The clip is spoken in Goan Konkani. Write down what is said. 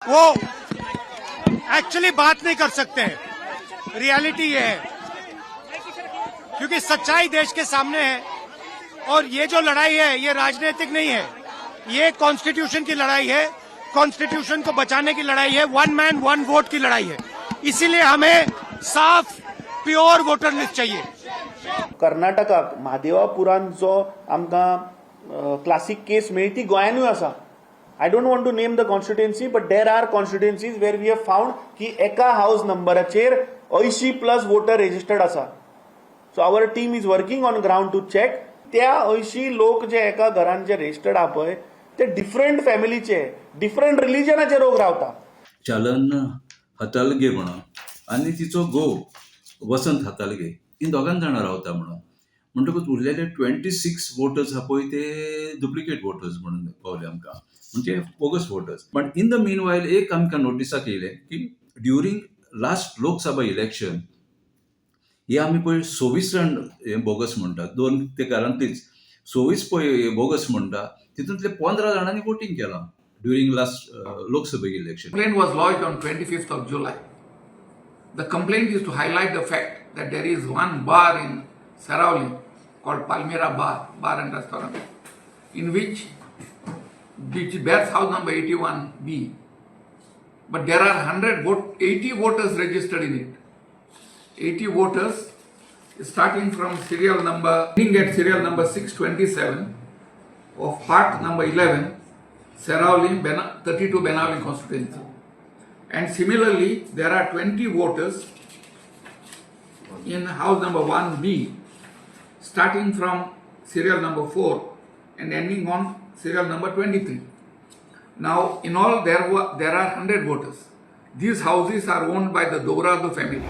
वो एक्चुअली बात नहीं कर सकते हैं। रियलिटी ये है, क्योंकि सच्चाई देश के सामने है और ये जो लड़ाई है, ये राजनीतिक नहीं है। ये कॉन्स्टिट्यूशन की लड़ाई है, कॉन्स्टिट्यूशन को बचाने की लड़ाई है, वन मैन वन वोट की लड़ाई है। इसीलिए हमें साफ प्योर वोटर लिस्ट चाहिए। कर्नाटकाक म्हादेवापुरांत जो आमकां क्लासीक केस मेळ्ळी, ती गोंयानूय आसा। I don't want to name the constituency, but there are constituencies where we have found की एका हाऊस नंबराचेर 80 प्लस वोटर रजिस्टर्ड आसा। So our team is working on ground to check त्या 80 लोक जे एका घरान जे रजिस्टर्ड आहा पळय, ते डिफरंट फॅमिलीचे, डिफरंट रिलिजनाचे लोक रावता। चालन हतालगे म्हणून आनी तिचो घोव वसंत हातालगे ही दोगान जाणां रावता म्हणून। म्हणटकूच उरलेले 26 वोटर्स आहा पळय, ते डुप्लिकेट वोटर्स म्हणून पावले आमकां, म्हणजे bogus voters. But in the meanwhile एक आमकां नोटिसाक येयलें की ड्युरींग लास्ट लोकसभा इलेक्शन हे आमी पळय 26 जाण हे बोगस म्हणटात, दोन ते घरांतलीच 26 पळय बोगस म्हणटा, तितूंतले 15 जाणांनी वोटींग केलां during last Lok Sabha election. Complaint was lodged on 25th of July. The complaint is to highlight the fact that there is one bar in Seraulim called Palmyra Bar, Bar and Restaurant, in which bears house number 81B. But there are 100 vote, 80 voters registered in it. 80 voters starting from serial number, ending at serial number 627 of part number 11, Seraulim, 32 Benaulim constituency. And similarly, there are 20 voters in house number 1B, starting from serial number 4 and ending on serial number 23. Now, in all, there are 100 voters. These houses are owned by the Dorado family.